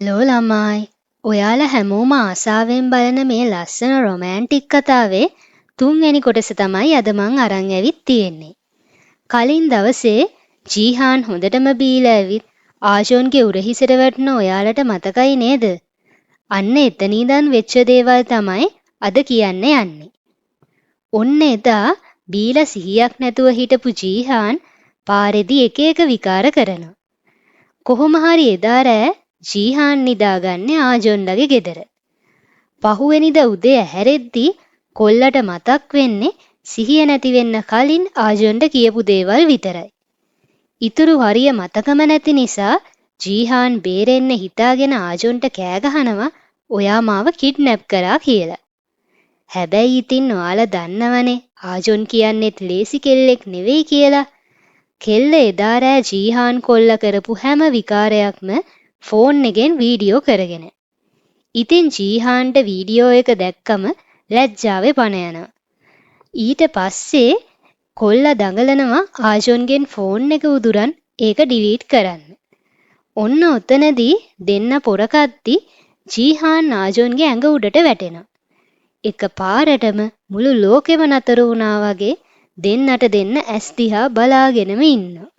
Hello ළමයි, ඔයාලා හැමෝම ආසාවෙන් බලන මේ ලස්සන රොමෑන්ටික් කතාවේ තුන්වැනි කොටස තමයි අද මං අරන් ඇවිත් තියෙන්නේ. කලින් දවසේ ජීහාන් හොඳටම බීලා ඇවිත් ආජොන්ගේ උරහිසට වැටුණ ඔයාලට මතකයි නේද? අන්න එතන ඉඳන් වෙච්ච දේවල් තමයි අද කියන්න යන්නේ. ඔන්න එදා බීලා සිහියක් නැතුව හිටපු ජීහාන් පාරෙදි එක එක විකාර කරනවා. කොහොම හරි එදා රෑ ජීහාන් නිදාගන්නේ ආජොන්ලගේ ගෙදර. පහුවෙනිදා උදේ ඇහැරෙද්දි කොල්ලට මතක් වෙන්නේ සිහිය නැති වෙන්න කලින් ආජොන්ට කියපු දේවල් විතරයි. ඉතුරු හරිය මතකම නැති නිසා ජීහාන් බේරෙන්න හිතාගෙන ආජොන්ට කෑ ගහනවා ඔයා මාව කිඩ්නැප් කරා කියලා. හැබැයි ඉතින් ඔයාලා දන්නවනේ ආජොන් කියන්නෙත් ලේසි කෙල්ලෙක් නෙවෙයි කියලා. කෙල්ල එදා රෑ ජීහාන් කොල්ල කරපු හැම විකාරයක්ම ෆෝන් එකෙන් වීඩියෝ කරගෙන. ඉතින් ජීහාන්ට වීඩියෝ එක දැක්කම ලැජ්ජාවේ පණ යනවා. ඊට පස්සේ කොල්ල දඟලනවා ආජොන්ගෙන් ෆෝන් එක උදුරන් ඒක ඩිලීට් කරන්න. ඔන්න ඔතනදී දෙන්න පොර කද්දි ජීහාන් ආජොන්ගේ ඇඟ උඩට වැටෙනවා. එක පාරටම මුළු ලෝකෙම නතර වුණා වගේ දෙන්නට දෙන්න ඇස් දිහා බලාගෙනම ඉන්නවා.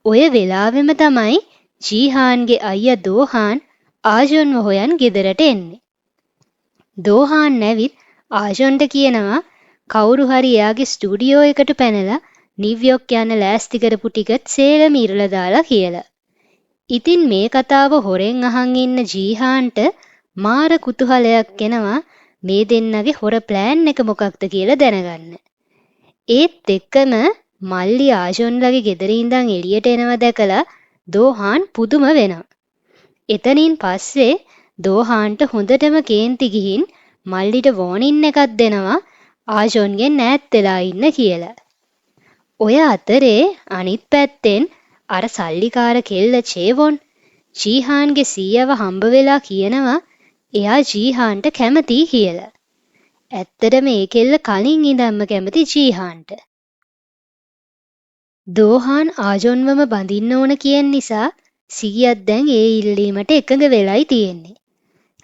ඔය වෙලාවෙම තමයි ජීහාන්ගේ අයියා දෝහාන් ආජොන්ව හොයන් ගෙදරට එන්නේ. දෝහාන් ඇවිත් ආජොන්ට කියනවා කවුරු හරි එයාගේ ස්ටුඩියෝ එකට පැනලා නිව්යෝක් යන්න ලෑස්ති කරපු ටිකට් සේරම ඉරලා දාලා කියලා. ඉතින් මේ කතාව හොරෙන් අහන් ඉන්න ජීහාන්ට මාර කුතුහලයක් එනවා මේ දෙන්නගේ හොර ප්ලෑන් එක මොකක්ද කියලා දැනගන්න. ඒත් එක්කම මල්ලි ආජොන්ලගේ ගෙදර ඉඳන් එළියට එනවා දැකලා දෝහාන් පුදුම වෙනවා. එතනින් පස්සේ දෝහාන්ට හොඳටම කේන්ති ගිහින් මල්ලිට වෝනින් එකක් දෙනවා ආජොන්ගෙන් ඈත් වෙලා ඉන්න කියලා. ඔය අතරේ අනිත් පැත්තෙන් අර සල්ලිකාර කෙල්ල චේවොන් ජීහාන්ගේ සීයව හම්බ වෙලා කියනවා එයා ජීහාන්ට කැමතියි කියලා. ඇත්තටම ඒ කෙල්ල කලින් ඉඳන්ම කැමති ජීහාන්ට. දෝහාන් ආජොන්වම බඳින්න ඕන කියන නිසා සීයත් දැන් ඒ ඉල්ලීමට එකඟ වෙලයි තියෙන්නේ.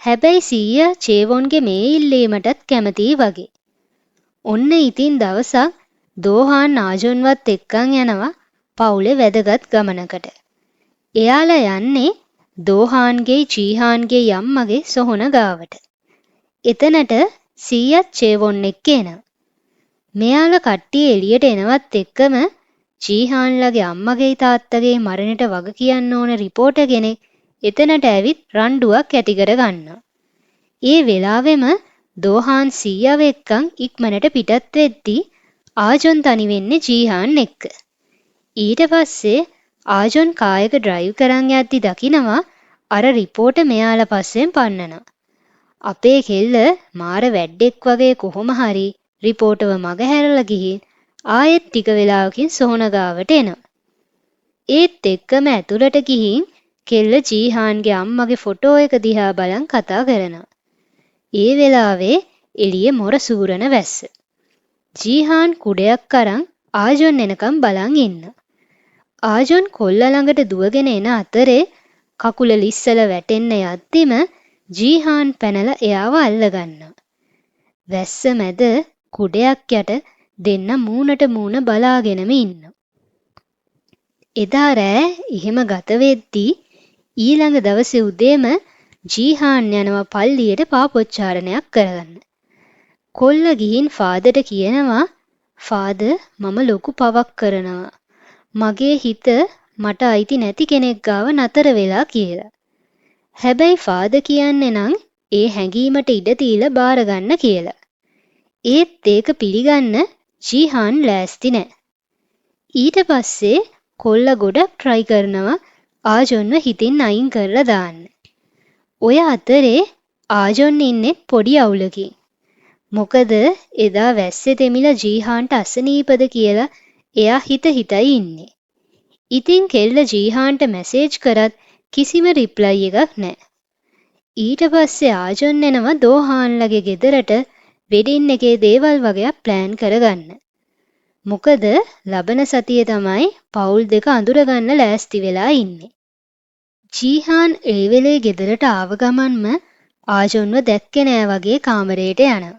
හැබැයි සීයා චේවොන්ගේ මේ ඉල්ලීමටත් කැමතියි වගේ. ඔන්න ඉතින් දවසක් දෝහාන් ආජොන්වත් එක්කන් යනවා පවුලේ වැදගත් ගමනකට. එයාලා යන්නේ දෝහාන්ගේ ජීහාන්ගේ අම්මගේ සොහොන ගාවට. එතනට සීයත් චේවොන් එක්ක එනවා. මෙයාලා කට්ටිය එළියට එනවත් එක්කම ජීහාන්ලගේ අම්මගේ තාත්තගේ මරණයට වග කියන්න ඕන රිපෝටර් කෙනෙක් එතනට ඇවිත් රණ්ඩුවක් ඇති කර ගන්නවා. ඒ වෙලාවෙම දෝහාන් සීයව එක්කන් ඉක්මනට පිටත් වෙද්දී ආජොන් තනි වෙන්නේ ජීහාන් එක්ක. ඊට පස්සේ ආජොන් කාර් එක ඩ්‍රයිව් කරන් යද්දි දකිනවා අර රිපෝටර් මෙයාලා පස්සෙන් පන්නනවා. අපේ කෙල්ල මාර වැඩ්ඩෙක් වගේ කොහොම හරි රිපෝටර්ව මග හැරලා ගිහින් ආයෙත් ටික වෙලාවකින් සොහොන ගාවට එනවා. ඒත් එක්කම ඇතුළට ගිහින් කෙල්ල ජීහාන්ගේ අම්මගේ ෆොටෝ එක දිහා බලන් කතා කරනවා. ඒ වෙලාවේ එළියේ මොර සූරන වැස්ස. ජීහාන් කුඩයක් අරන් ආජොන් එනකම් බලන් ඉන්නවා. ආජොන් කොල්ල ළඟට දුවගෙන එන අතරේ කකුල ලිස්සලා වැටෙන්න යද්දිම ජීහාන් පැනලා එයාව අල්ලගන්නවා. වැස්ස මැද කුඩයක් යට දෙන්න මූණට මූණ බලාගෙනම ඉන්නවා. එදා රෑ එහෙම ගත වෙද්දී ඊළඟ දවසේ උදේම ජීහාන් යනවා පල්ලියට පාපොච්චාරණයක් කරගන්න. කොල්ල ගිහින් ෆාදර්ට කියනවා ෆාදර් මම ලොකු පවක් කරනවා. මගේ හිත මට අයිති නැති කෙනෙක් ගාව නතර වෙලා කියලා. හැබැයි ෆාදර් කියන්නේ නම් ඒ හැඟීමට ඉඩ දීලා බාරගන්න කියලා. ඒත් ඒක පිළිගන්න ජීහාන් ලෑස්ති නෑ. ඊට පස්සේ කොල්ල ගොඩක් ට්‍රයි කරනවා ආජොන්ව හිතින් අයින් කරලා දාන්න. ඔය අතරේ ආජොන් ඉන්නේ පොඩි අවුලකින්. මොකද එදා වැස්සේ තෙමිලා ජීහාන්ට අසනීපද කියලා එයා හිත හිතයි ඉන්නේ. ඉතින් කෙල්ල ජීහාන්ට මැසේජ් කරත් කිසිම රිප්ලයි එකක් නෑ. ඊට පස්සේ ආජොන් එනවා දෝහාන්ලගේ ගෙදරට වෙඩින් එකේ දේවල් වගයක් ප්ලෑන් කරගන්න. මොකද ලබන සතියේ තමයි පවුල් දෙක අඳුරගන්න ලෑස්ති වෙලා ඉන්නේ. ජීහාන් ඒ වෙලේ ගෙදරට ආව ගමන්ම ආජොන්ව දැක්කේ නෑ වගේ කාමරයට යනවා.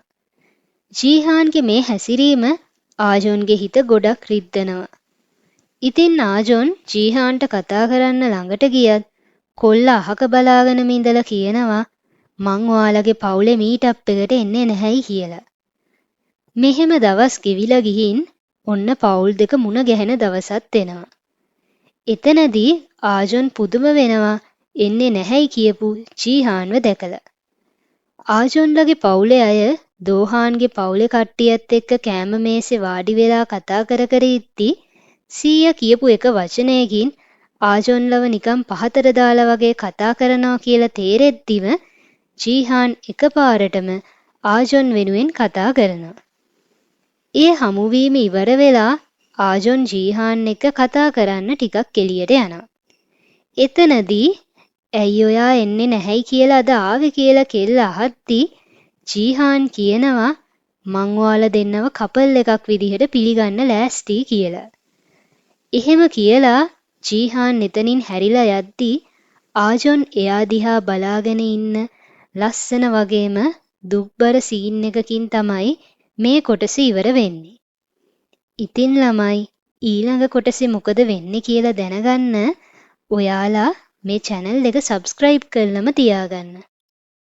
ජීහාන්ගේ මේ හැසිරීම ආජොන්ගේ හිත ගොඩක් රිද්දනවා. ඉතින් ආජොන් ජීහාන්ට කතා කරන්න ළඟට ගියත් කොල්ල අහක බලාගෙනම ඉඳලා කියනවා මං ඔයාලගේ පවුලේ මීට් අප් එකට එන්නේ නැහැයි කියලා. මෙහෙම දවස් ගෙවිලා ගිහින් ඔන්න පවුල් දෙක මුණ ගැහෙන දවසත් එනවා. එතනදී ආජොන් පුදුම වෙනවා එන්නේ නැහැයි කියපු ජීහාන්ව දැකලා. ආජොන්ලගේ පවුලේ අය දෝහාන්ගේ පවුලේ කට්ටියත් එක්ක කෑම මේසේ වාඩි වෙලා කතා කර කර ඉද්දි සීයා කියපු එක වචනයකින් ආජොන්ලව නිකන් පහතට දාලා වගේ කතා කරනවා කියලා තේරෙද්දිම ජීහාන් එකපාරටම ආජොන් වෙනුවෙන් කතා කරනවා. ඒ හමුවීම ඉවර වෙලා ආජොන් ජීහාන් එක්ක කතා කරන්න ටිකක් එළියට යනවා. එතනදී ඇයි ඔයා එන්නේ නැහැයි කියලා අද ආවේ කියලා කෙල්ල අහද්දි ජීහාන් කියනවා මං ඔයාලා දෙන්නව කපල් එකක් විදිහට පිළිගන්න ලෑස්තියි කියලා. එහෙම කියලා ජීහාන් එතනින් හැරිලා යද්දි ආජොන් එයා දිහා බලාගෙන ඉන්න ලස්සන වගේම දුක්බර සීන් එකකින් තමයි මේ කොටස ඉවර වෙන්නේ. ඉතින් ළමයි, ඊළඟ කොටසේ මොකද වෙන්නේ කියලා දැනගන්න ඔයාලා මේ චැනල් එක සබ්ස්ක්‍රයිබ් කරලම තියාගන්න.